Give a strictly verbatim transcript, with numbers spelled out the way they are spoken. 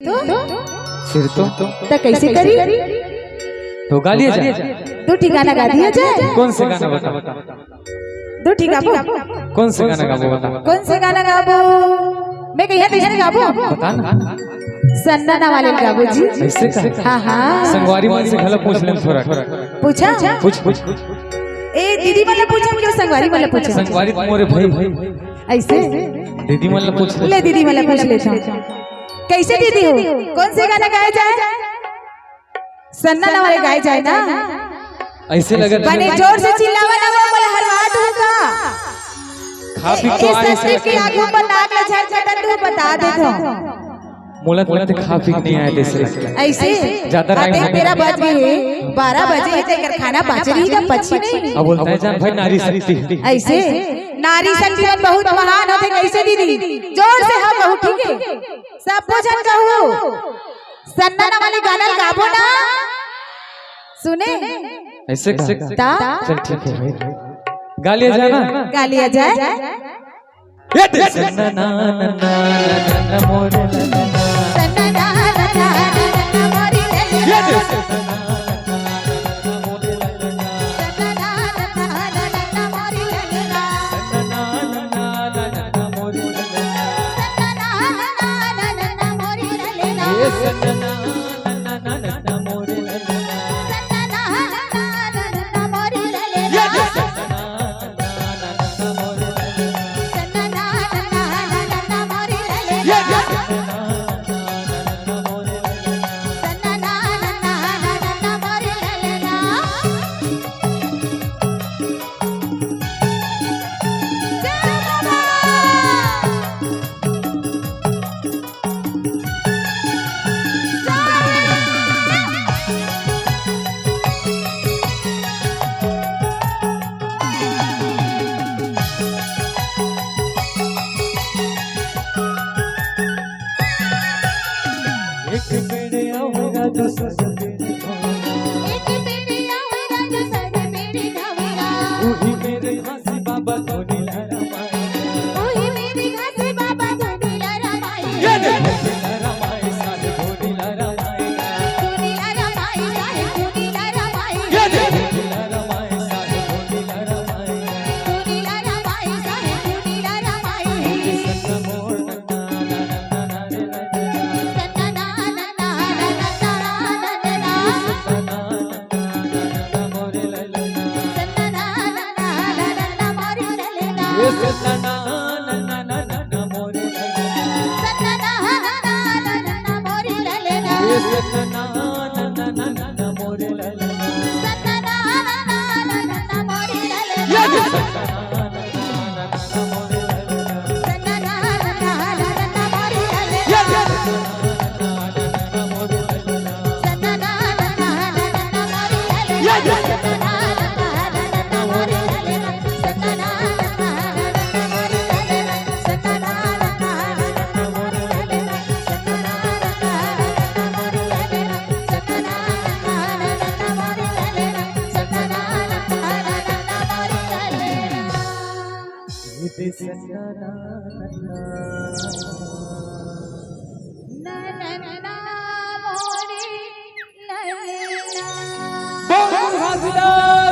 तो? सिर तो। त कैसे करी? तो गा लिया जाए। दू ठी गाना गा दिया जाए। कौन से गाना बता? दू ठी गाबो। कौन से गाना गाबो बता? कौन से गाना गाबो? मैं कहिया तैसे गाबो। बता ना। सन्ना ना वाले गाबो जी। ऐसे का? हाँ, हाँ। संगवारी मन से घला पूछ लेन थोड़ा। पूछा? पूछ, पूछ। ए, दीदी मन ला पूछा, क्यों संगवारी मन ला पूछा? संगवारी मोरे भाई, भाई। ऐसे? दीदी मन ला पूछ ले। ले, दीदी मन ला पूछ लेथंव। कैसे दीदी हो? कौन से गाना गाए जाए? सन्ना ना वाले गाए जाए ना। ऐसे लगत बने जोर से चिल्लावा ना, वो मोला हरवा दू का। खा पी तो ए, आए संदीप के आगू पर नाक ला झटझटन तू बता देथंव। मोला तो लगथे खा पी के नहीं आए जैसे लगथे। ऐसे? ज्यादा अरे, टाइम हो गया। तेरा बज गए हे, बारह बजे हे, तेकर खाना पाचे रही का पची नहीं? अब बोलता है जान भाई नारी शक्ति। ऐसे? नारी शक्ति मन बहुत महान होथे, कैसे दीदी? जोर से हाँ कहू, ठीक है? सब झन कहू। सन्ना ना वाली गाना गाबो ना। सुने? ऐसे का? ता? चल ठीक है भाई। गा लिया जाए ना? गा लिया जाए। ये दे। सन्ना ना ना ना ना ना मोरे ललना। सन्ना ना ना ना ना ना मोरे ललना। ये दे। एक बेड़े अउ राजा संग बेड़े भंवरा। एक बेड़े अउ राजा संग बेड़े भंवरा। उही मेर घासी बाबा धुनी ला रमाए। उही मेर घासी बाबा धुनी ला रमाए। ये दे। धुनी ला रमाए, सारे धुनी ला रमाए। धुनी ला रमाए, सारे धुनी ला रमाए। ये दे। धुनी ला रमाए, सारे धुनी ला रमाए। धुनी ला रमाए, सारे धुनी ला रमाए। धुनी संग मोर बोल घासीदास